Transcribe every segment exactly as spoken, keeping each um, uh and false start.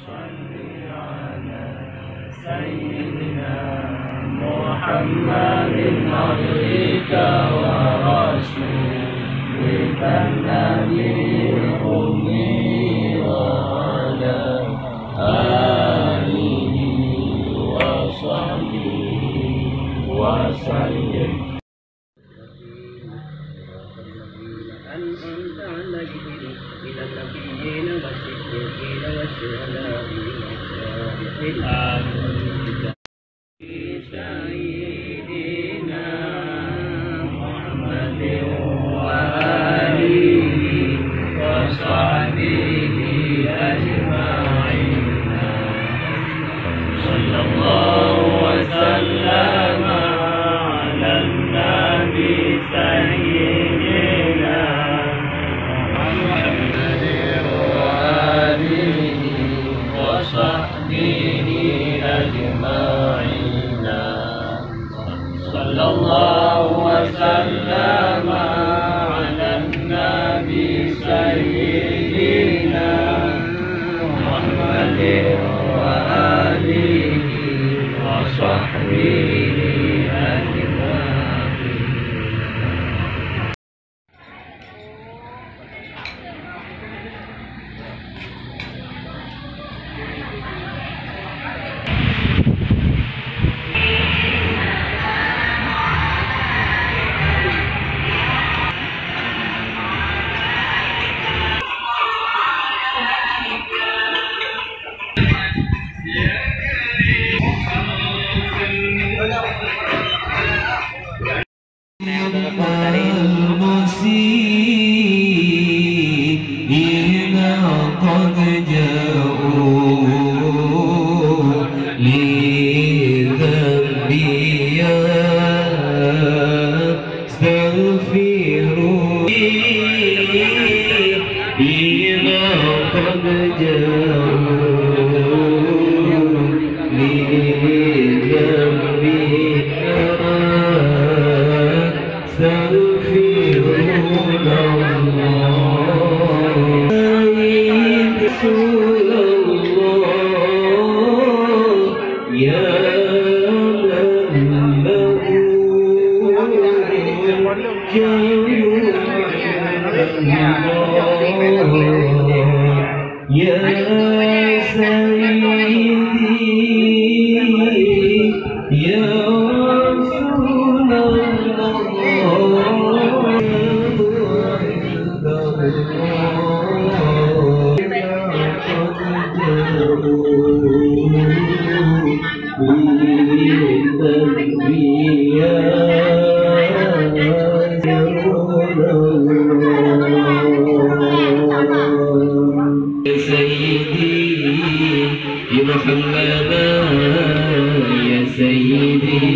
صل على سيدنا محمد عبدك ورسولك النبي الأمي وعلى آله وصحبه وسلم. أنعمت عليهم من النبيين والصديقين والشهداء والصالحين. سيدنا محمد وآله وصحبه أجمعين. صلى الله وسلم على النبي سيدنا محمد وآله وصحبه أجمعين. صلى الله وسلم على النبي سيدنا محمد وآله وصحبه أجمعين. المسيئين قد جاءوا لذنبي يستغفرون. إذا قد جاءوا لذنبي يستغفرون الله. يا رسول الله، يا من له يا سيدي، يا رسول الله. يا سيدي، ارحم لنا. يا سيدي،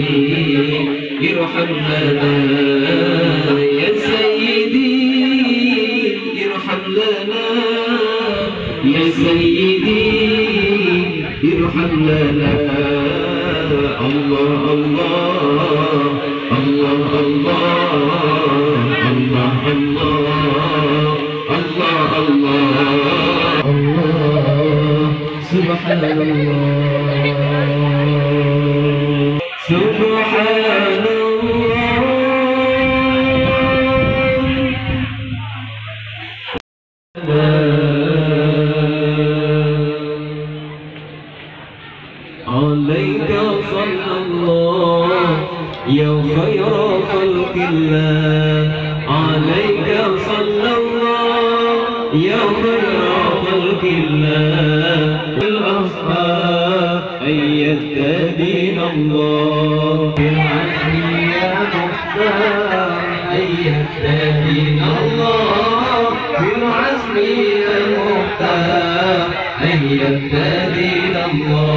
ارحم لنا. يا سيدي، ارحم لنا. يا سيدي، ارحم لنا. الله، الله، الله، الله، الله، الله، الله، الله. سبحان الله. سبحان الله. عليك صلى الله يا خير خلق الله. عليك صلى الله يا خير خلق الله. الأصحاب أيدت دين الله. بالعزم يا مختار أيدت دين الله. بالعزم يا مختار أيدت دين الله.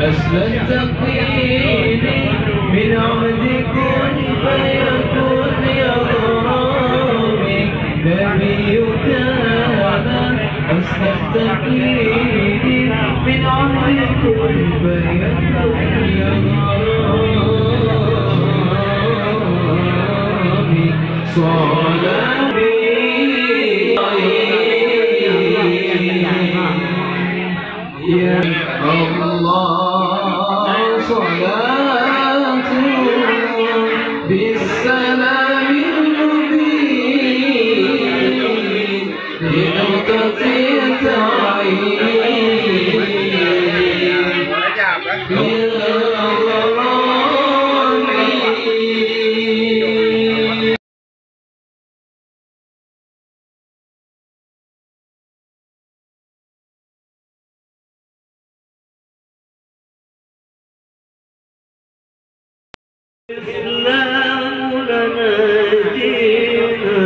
أسلمت قيلي من عهد كن فيكون يا غرامي. نبيك هذا من عهدكم فينقضي يا غرامي صلاتي. يا الله، صلاة بالسلام المبين لنقطة التعيين. يا غرامي. الإسلام لنا دينا،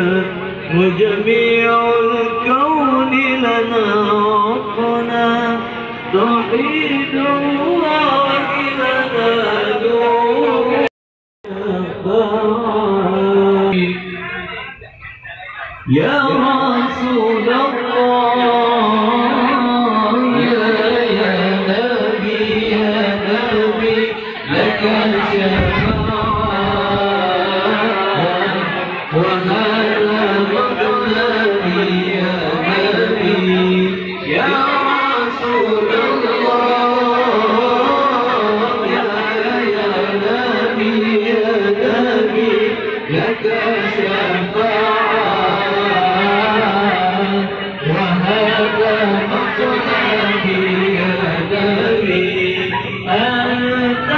وجميع الكون لنا ربنا، توحيد الله لنا نور. يا رسول الله، يا، يا نبي، يا نبي، لك الشفاعة، وهذا مطلبي يا نبي. يا رسول الله، يا، يا نبي، يا نبي، لك الشفاعة، وهذا مطلبي يا نبي. أنت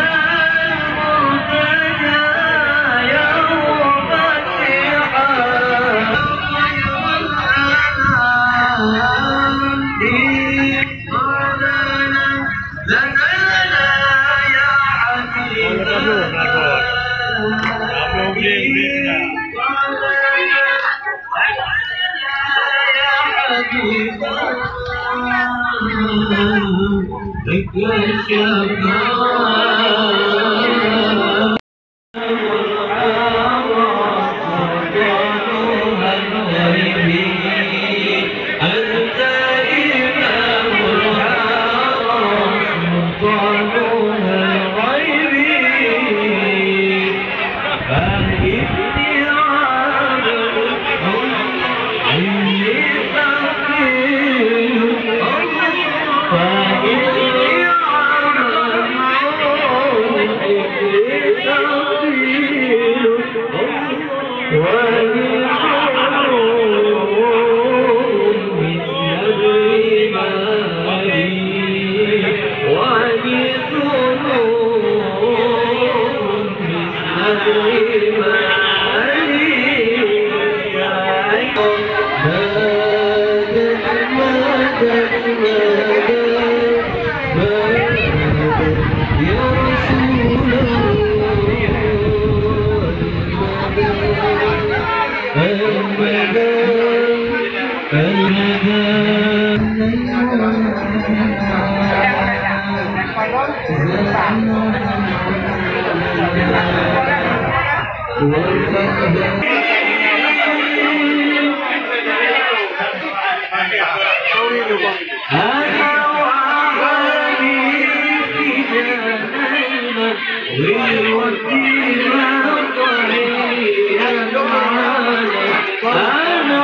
المرتجى يوم الزحام، خير الأنام. أنت إمام الحرس سلطان الغيب، فإني عبد، إني فقير، فإني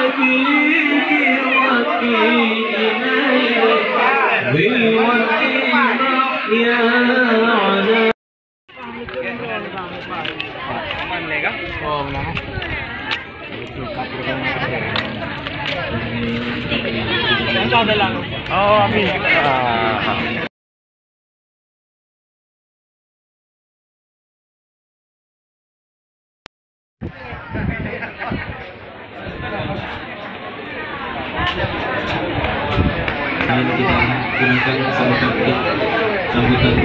عبد، إني فقير. Ini kita gunakan sambutan, sambutan.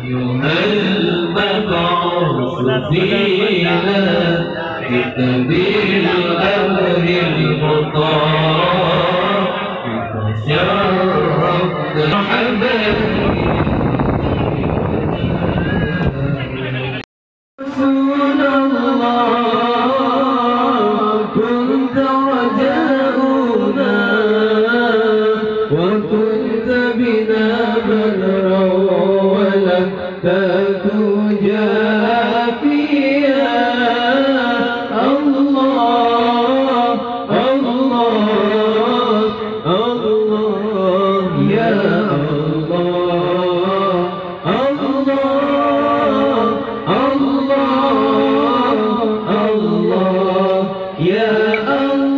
أيها المبعوث فينا، جئت بالأمر المطاع، فشرفت حبيبي. رسول الله، كنت رجاؤنا، وكنت بنا بدرا، ولم تكن جافيا. الله، الله، الله، يا الله. الله، الله، الله، يا الله.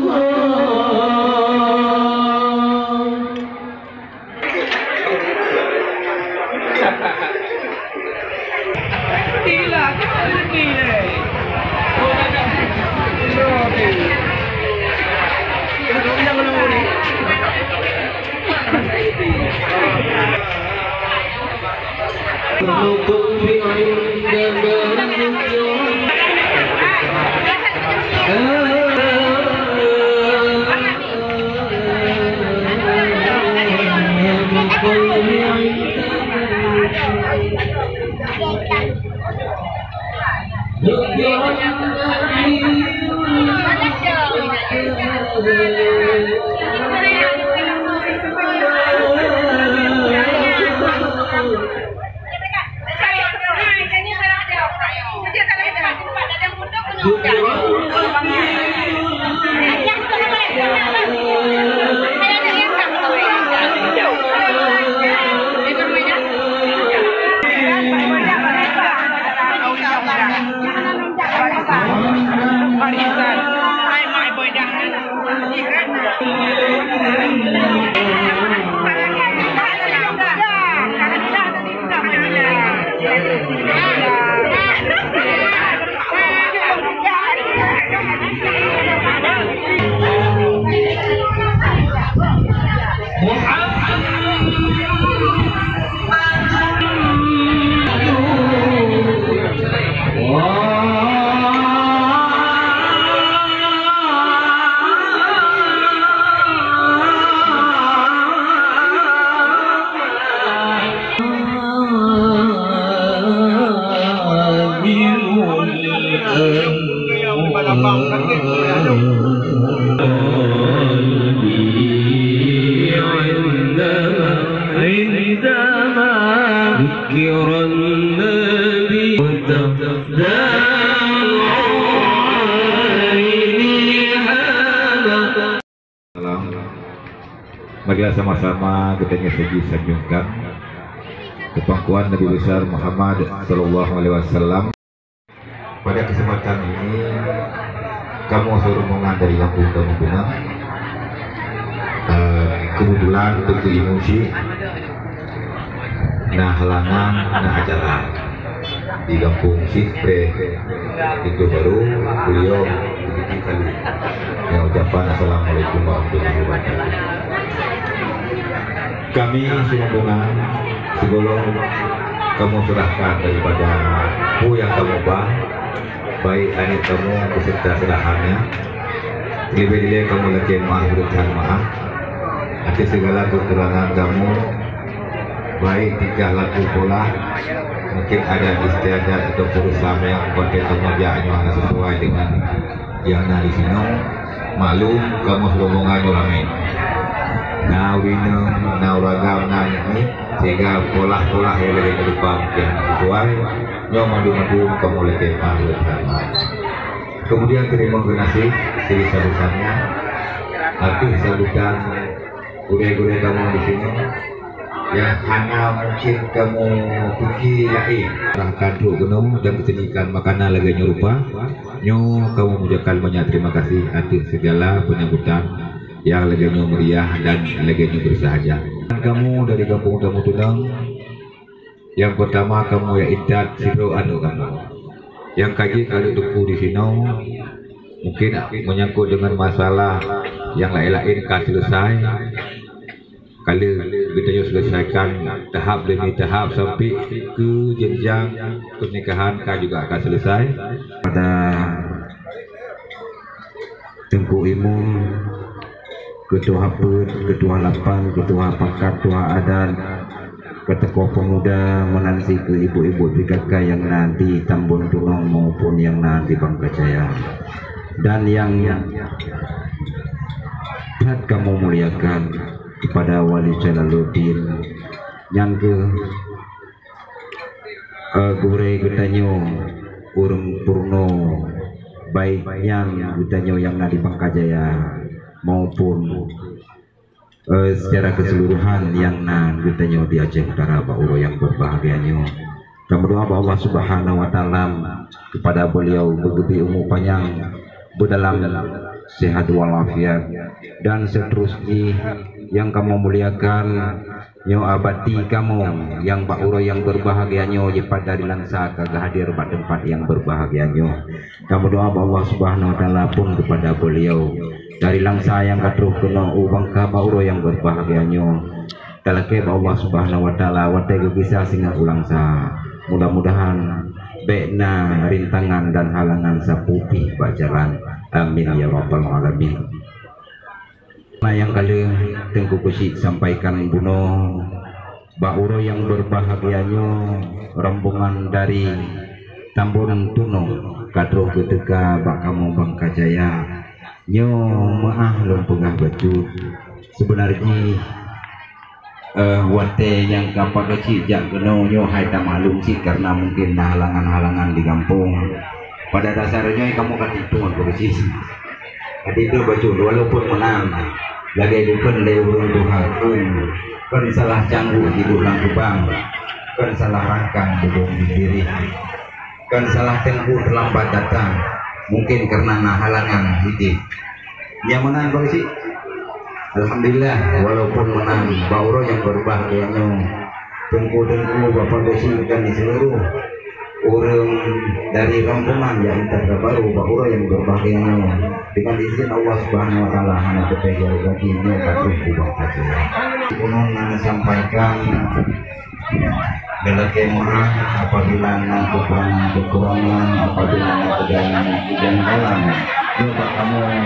Salam. Marilah sama-sama geutanyoe saji sanjungkan keu pangkuan Nabi Besar Muhammad sallallahu alaihi wasallam. Pada kesempatan ini, kamoe seurombongan dari gampông kamoe beuna, eh, keubeutulan teungku imeum chik na halangan, na acara. Di Gampông Sipre, Pintu Baru, beliau begitu kali. Ya, ucapan Assalamualaikum warahmatullahi wabarakatuh. Kami serombongan, sebelum kamoe serahkan daripada peue nyang kamoe ba, baik aneuk kamoe beserta seulahannya, leubeh dilée kamoe lakée meu'ah beureukat meu'ah ateueh sigala keukurangan kamoe, baik tingkah laku pola, mungkin adat istiadat ataupun Islam nyang watée kamoe jak nyoe hana sesuai dengan nyang na disinoe. Maklum, kamoe serombongan nyoe ramé. Na ureueng inong, na ureueng agam, na nyoe, sehingga pola-pola nyang lagée nyoe rupa mungkin hana sesuai. Nyoe mandum-mandum kamoe lakée meu'ah beureukat meu'ah. Kemudian terima kasih sebesar-besarnya atas sambutan gurée-gurée kamoe di sinoe nyang hana mungkin kamoe pike laén. Rahkan trok keunoe dan geutanyoe makanan lagée nyoe rupa. Nyoe kamoe mengucapkan banyak terima kasih atas segala penyambutan nyang lagée nyoe meriah dan lagée nyoe bersahaja. Dan kamoe dari Gampông Tamu Tunang, nyang peurtama kamoe jak intat sidroe aneuk kamoe. Nyang ka jeuet ka lheueh teungku di sinoe, mungkin menyangkut dengan masalah nyang laén-laén ka selesai. Ka lheueh geutanyoe selesaikan tahap demi tahap sampai keu jenjang pernikahan ka juga ka selesai. Pada Teungku Imum, Keutua Peuet, Keutua Lapan, Keutua Pakat, Tuha Adat, keu tokoh pemuda, meunan cit keu ibu-ibu P K K nyang na di Tambon Tunong maupun nyang na di Bangka Jaya. Dan nyang that kamoe muliakan kepada Wali Jalaluddin, nyan keuh eh, gurée geutanyoe ureuëng peurunoe, baik nyan geutanyoe nyang na di Bangka Jaya maupun, eh, secara keseluruhan nyang na geutanyoe di Aceh Utara bak uroe nyang berbahagia nyoe. Tameudoa bak Allah Subhanahu wa Taala kepada beliau beugeubri umu panyang, beudalam sehat walafiat, dan seterus jih nyang kamoe muliakan, nyoe abati kamoe nyang bak uroe nyang berbahagia nyoe jipat dari Langsa ka geuhadir bak teumpat nyang berbahagia nyoe. Tameudoa bak Allah Subhanahu wa Taala pun kepada beliau dari Langsa nyang ka troh keunoe u Bangka bak uroe nyang berbahagia nyoe. Talakée bak Allah Subhanahu wa Taala watée geugisa singoh u Langsa. Mudah-mudahan bék na rintangan dan halangan sapeue pih bak jalan. Amin ya rabbal alamin. Nah, nyang ka lheueh Teungku Keuchik sampaikan bunoe, bak uroe nyang berbahagia nyoe, rombongan dari Tambon Tunong ka troh geuteuka bak kamoe Bangka Jaya. Nyoe meu'ah lôn peugah bacut. Seubeuna jih, eh, watée nyang ka Pak Keuchik jak keunoe nyoe hai tamaklum cit, karena mungkin na halangan-halangan di gampông. Pada dasar nyoe kamoe ka tipu Pak Keuchik. Ka tipu bacut, walaupun meunan lagée geukheun lé ureuëng tuha, kon salah cangguek tiduek lam keubang, kon salah rangkang bubông diri. Kon salah teungku teulambat datang, mungkin karena na halangan hideh. Nyang meunan, Bang Cik. Alhamdulillah, walaupun meunan, bak uroe nyang berbahagia nyoe, teungku-teungku, bapak, Bang Cik, dan di seluruh ureuëng dari rombongan nyang intat baru bak uroe nyang berbahagia nyoe, dengan izin Allah Subhanahu wa Taala, hana teupeugah lagi nyoe ka troh ubak akhé. Ulôn na sampaikan, Galakée meu'ah apabila na keukurangan-keukurangan, apabila na kejanggalan-kejanggalan, nyoe bak kamoe,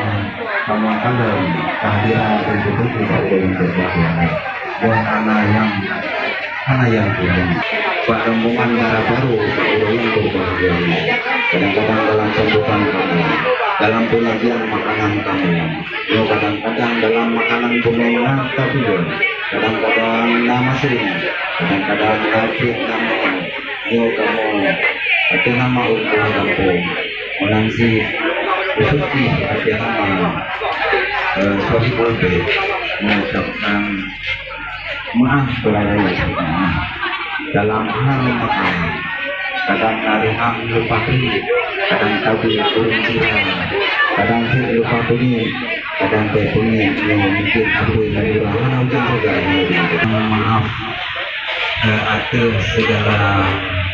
kamoe kalon kehadiran teungku-teungku bak ulôn teubak nyoe. Nyoe hana nyang, hana nyang kurang. Bak rombongan dara barô bak ureuëng nyang berbahagia nyoe. Kadang-kadang dalam sambutan kamoe, dalam penyajian makanan kamoe, nyoe kadang-kadang dalam makanan bunoe na tabiôh, kadang-kadang na masin, kadang-kadang na cit na meu'ah. Nyoe kamoe ateueh nama ureuëng tuha gampông, meunan cit khusus jih ateueh nama, eh, Sohibul Bait, mengucapkan meu'ah keurayeuk meu'ah. Dalam hal meu'ah, kadang na riham lumpah peunyit, kadang tabi ureuëng sira, kadang cit lumpah peunyit, kadang tée peunyit nyoe mungkin apui meunurah hana mungkin sagai. Meu'ah, eh, ateueh segala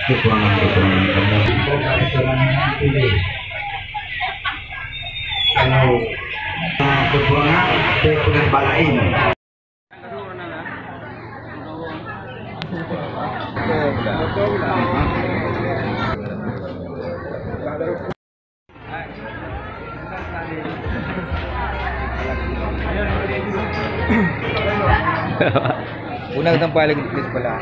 Kekurangan-kekurangan kamu. Kalau, eh, kekurangan, saya pegang balain. Guna sampai lagi di sebelah.